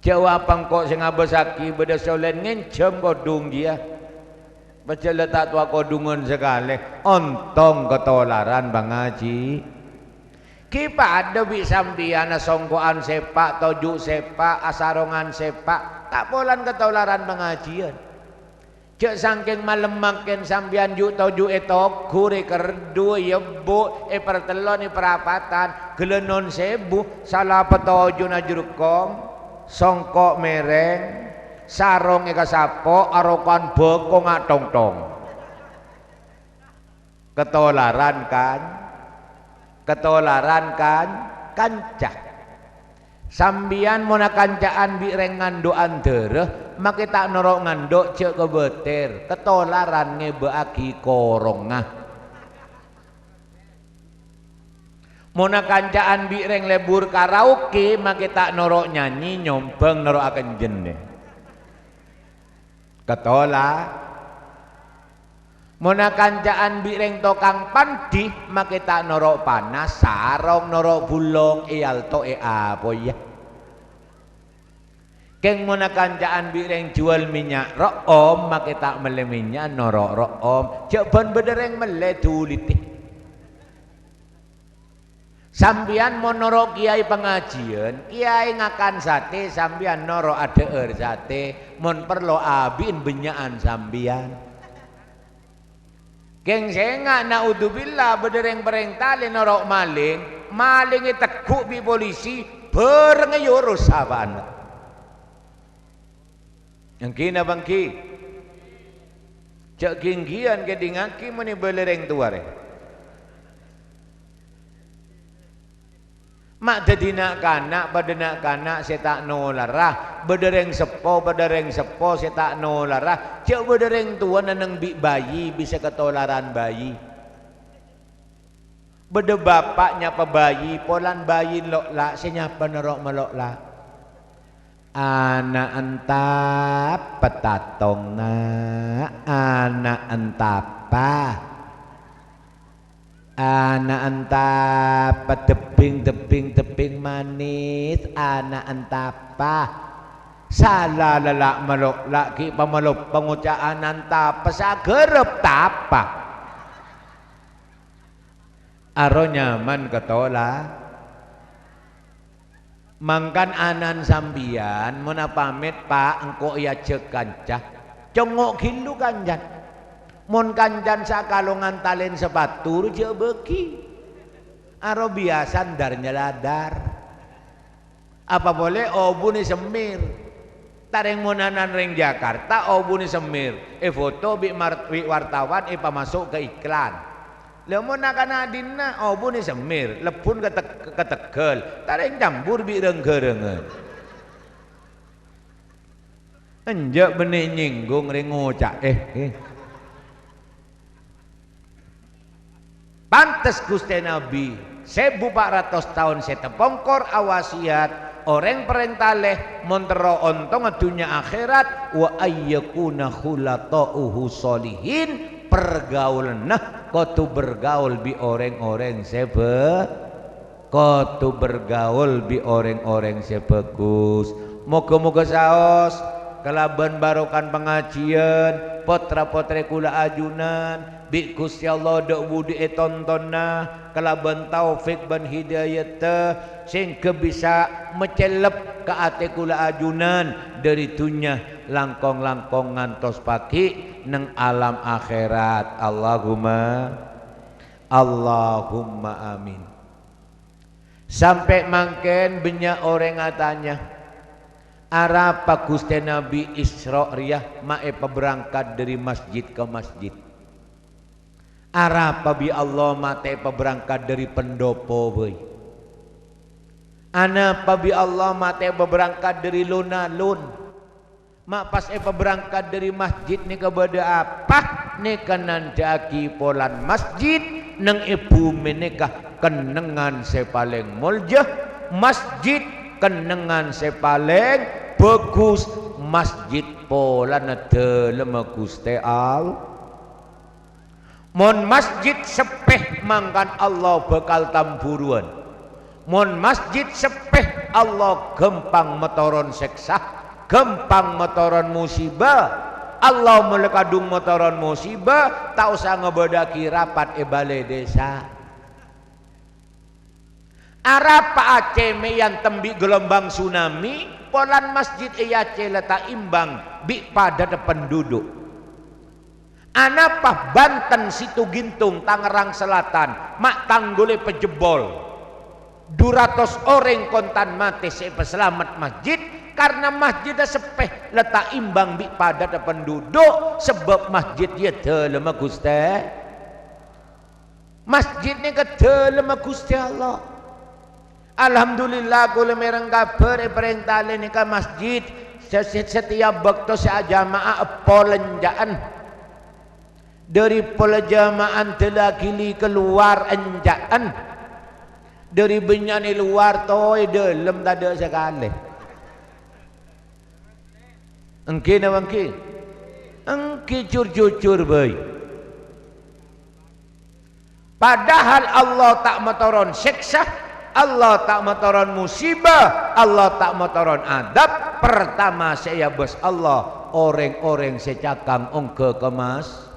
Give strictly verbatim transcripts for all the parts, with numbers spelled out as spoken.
Jhâ' wa apa engko' sè ngabâssaghi bâdâ sè ollè ngènjhâm kodhung jiyâ. Pajhât la ta' towa kodhungan sakalè, ontong katolaran pangajhi. Ghi' padâ bi' sampèyan asongko'an sèpa', toju' sèpa', asarongan sèpa', ta' polana katolaran pangajhiyân. Jhâ' sangkèng malem mangkèn sampèyan ju'-toju' ètoghur, èkerdhu, èyebbu', èpartellon, èparapatan, ghellâ' non sèbu, sala patoju'na jhurkong, songko' mèrèng, sarong èkasapo', arokan bhâko nga'-tongtong. Katolaran kan? Katolaran kan? Kanca. Sampèyan mon akanca'an bi' rèng nganḍhu'an dârâ, makè ta' noro' nganḍhu' jhâ' kabâter, katolaran ngèbâ'aghi korongnga. Mon akanca'an bi' rèng lebur karaoke, makè ta' noro' nyanyi, nyombhâng, noro' akenjhennè. Katola. Mon akanca'an bi' rèng tokang panḍi, makè ta' noro' panas, sarong noro' bulong, èalto'è apoyya. Kèng mon akanca'an bi' rèng juwâl mènnya' ro'om, makè ta' mellè mènnya' noro' ro'om, jhâ' bân bâdâ rèng mellè dhulitè. Sampèyan mon noro' kèyaè pangajhiyân, kèyaè ngakan satè, sampèyan noro' adhâ'âr satè, mon parlo abi'in bânnya'an sampèyan. Kèng sènga', naudzubillah, bâdâ rèng-parèng talè noro' malèng, malèng ètegghu' bi' polisi, bhâreng èyorus apa'na. Èngghi napa èngghi? Jhâ' ghi-èngghiyan kèḍingngaghi mon èbâlâ rèng towa rè. Ma' dhâddhi na'-kana' paḍâ na'-kana' sè ta' nolara, bâdâ rèng seppo paḍâ rèng seppo sè ta' nolara, jhâ' bâdâ rèng towa nenneng bi' bayi bisa katolaran bayi. Bâdâ bapa' nyapa bayi, polana bayi lo'la' sè nyapa noro' malo'la'. Ana' entapa tatong, na', ana' entapa. Ana' entapa debbhing, debbhing, debbhing manis, ana' entapa. Sala lella' malo'la' ghi' pamaloppa ngoca' ana' entapa, saghârâp tapa. Aro nyaman katola. Mangkana ana'na sampèyan, mon apamèt, "Pa', engko' èajhâk kanca." Congngo' ghâllu kancana. Mon kancana sakalongan talèn sapatu, jhâ' bâgi. Aro biyasa ndar-nyaladar. Apa polè obuna semmir. Tarèng mon ana'na rèng Jakarta, obuna semmir. Èfoto bi' mar-, bi' wartawan, èpamaso' ka iklan. Lha mon na'-kana' ḍinna', obuna semmir, lebbhun ka Teg-, ka Teggal. Tarèng cambur bi' reng-ghârângan. Enjâ' bânnè nyèngghung rèng ngoca'è, eh. Pantes Ghustè Nabbhi, sèbu pa' ratos taon sè tapongkor awasiyat, orèng parèng talè mon terro ontongnga dhunnya akhèrat, "Wa ayyakuna khulata'uhu sholihin," pergaulanna kodhu bergaul bi' orèng-orèng sè bâ-, Kodhu bergaul bi' orèng-orèng sè bhâghus. Moghâ-moghâ saos kalabân barokana pangajhiyân, pottra-pottrè kaulâ ajunan bi' Ghustè Allah ḍâ' buḍi ètontonna kalabân taufik bân hidayatta, sèngghâ bisa macellep ka atè kaulâ ajunan ḍâri dhunnya langkong-langkong ngantos paghi' neng alam akhèrat. Allahumma, Allahumma amin. Sampè' mangkèn bânnya' orèng atanya, "Arapa Ghustè Nabbhi Isra' rèya ma' èpaberrangkat ḍâri masjid ka masjid? Arapa bi' Allah ma' ta' èpaberrangkat ḍâri pendopo bhâi? Anapa bi' Allah ma' ta' èpaberrangkat ḍâri lon-alon?" Ma' pas èpaberrangkat ḍâri masjid nèka bâḍâ apa? Nèka nanḍhâ'aghi polana masjid neng è bhumè nèka kennengngan sè palèng molja, masjid kennengngan sè palèng bhâghus, masjid polana ḍâlemma Ghustè Allah. Mon masjid seppè, mangkana Allah bhâkal tambhuruwân. Mon masjid seppè, Allah ghâmpang matoron sèksa, ghâmpang matoron musiba. Allah molaè kadhung matoron musiba, ta' osa ngabâdâ'aghi rapat è balai dhisa. Arapa Aceh mè' èantem bi' gelombang tsunami, polana masjid è Aceh la ta' imbang bi' padâddhâ penduduk. Anapa Banten, Situgintung, Tangerang Selatan, ma' tanggulè pajebol? Du ratos orèng kontan matè sè èpasalamet masjid, karna masjidda seppè, la ta' imbang bi' padâddhâ penduduk, sabâb masjid iyâ dâlemma Ghustè. Masjid nèka dâlemma Ghustè Allah. Alhamdulillah, kaulâ mèreng kabhâr èparèntalè nèka masjid. Sè-, sè-, setiap bâkto sè ajama'a èpol ènca'an. Dâri pola jama'an dâlâ ghili kalowar ènca'an. Dâri bânnya'na è lowar towa è dâlem tadâ' sakalè. Èngghi napa èngghi? Èngghi, jur-jujur bhâi. Padahal Allah ta' matoron sèksa, Allah ta' matoron musiba, Allah ta' matoron adhâb. Pertama sè èabâs Allah, orèng-orèng sè cakang ongghâ ka mas-,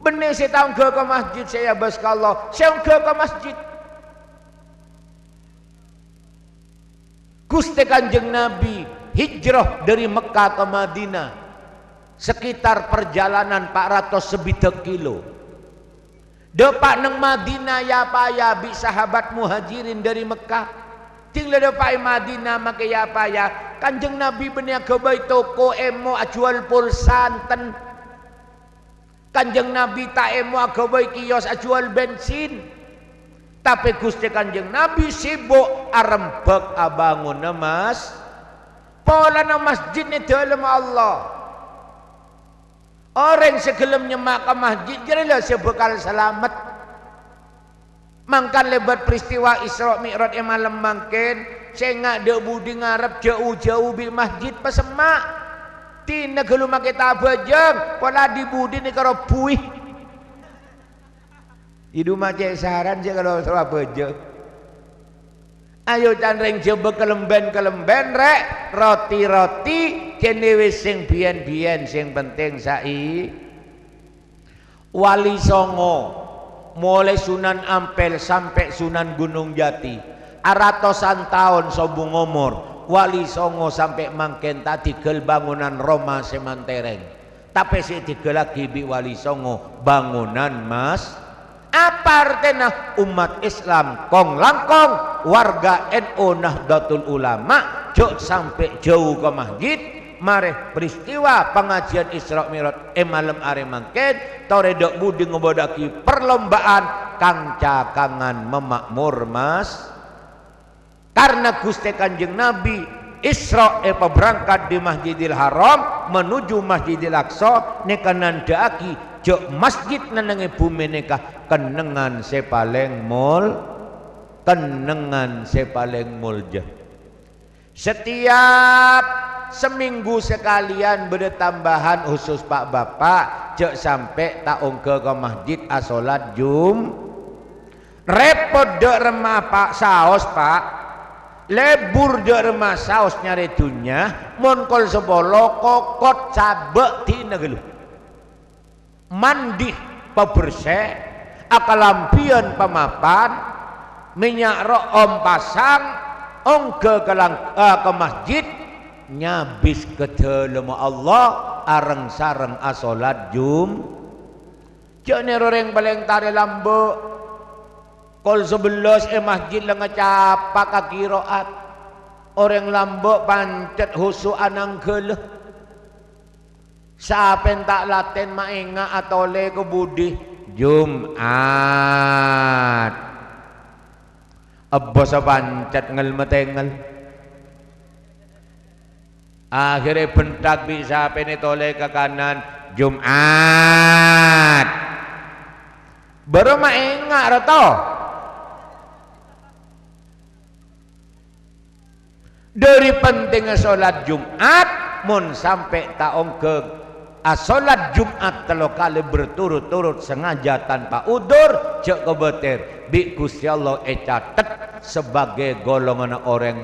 bânnè sè ta' ongghâ ka masjid sè èabâs ka Allah, sè ongghâ ka masjid. Ghustè Kanjeng Nabi hijrah dâri Mekkah ka Madinah, sekitar perjalanan pa' ratos sabidhâk kilo. Dâpa' neng Madinah ya-paya bi' sahabat Muhajirin dâri Mekkah. Ding la dâpa' è Madinah makè ya-paya, Kanjeng Nabi bânnè aghâbây toko èmo ajhuwâl pol santen. Kanjeng Nabi ta' èmo aghâbây kiyos ajhuwâl bensin. Tapè Ghustè Kanjeng Nabi sibuk arembhâk abângona mas-, polana masjid nè dâlemma Allah. Orèng sè ghellem nyemma' ka masjid jârèya la sè bhâkal salamet. Mangkana lèbât peristiwa Isra Mi'raj è malem mangkèn, sènga' dâ' budi ngarep jhâu-jhâu bi' masjid pasemma'. Dina ghâllu makè ta' abhâjâng, pola dhi-budina karo buwi. È dhuma cè' saran sè kalo abhâjâng. Ayo can rèng Jhâbâ kalembhân-kalembhân, rè', roti-roti, jhâ' nèwis sè biyân-biyân, sè penting saè. Wali Songo, molaè Sunan Ampel sampè' Sunan Gunung Jati, aratosan taon sobung omor, Wali Songo sampè' mangkèn ta' adhingghâl bângonan Roma sè manterrèng. Tapè sè èdhingghâllaghi bi' Wali Songo bângonan mas-, apa artèna? Ommat Islam kong-langkong, warga N U Nahdlatul Ulama, jhâ' sampè' jhâu ka masjid, Marè, peristiwa pangajiyân Isra Mi'raj è malem arè mangkèn, torè dâ' budi ngabâdâ'aghi parlombaan kang-cakangan mama'mor, mas-, karna Ghustè Kanjeng Nabi Isra èpaberrangkat dâri Masjidil Haram manuju Masjidil Aqsa, nèka nandhâ'aghi jhâ' masjid nennengngè bhumè nèka kennengngan sè palèng mol-, kennengngan sè palèng molja. Satèyap samènggu sakalèyan bâdâ tambahan, khusus pa'-bapa', jhâ' sampè' ta' ongghâ ka masjid asolat Jum-, rèpot dâ' remma, Pa', saos, Pa'. Lebur dâ' remma saos nyarè dhunnya, mon kol sapolo kokot sabâ' dina ghâllu. Mandi pabersè, akalambhiyân pamapan, mènnya' ro'om pasang, ongghâ ka lang-, eh, ka masjid, nyabis ka dâlemma Allah, areng-sareng asolat Jum-, jhâ' nèro rèng palèng tarè lambâ'. Kol sabellâs è masjid la ngacapa ka kiro'at. Orèng lambâ' pancet khusu' anangghâlâ. Sapènta' latèn maènga' atolè ka budi? Jum'at. Ebbhâsa pancet ngèl-matèngngèl. Akhèrra èbhentak bi' sapèna tolè ka kanan, Jum'at. Bârâmma ènga' ra to? Dâri pentingnga solat Jum'at, mon sampè' ta' ongghâ asolat Jum'at tello kalè berturut-turut sengaja tanpa udur, jhâ' kobâtèr, bi' Ghustè Allah ècatet sebagai golonganna orèng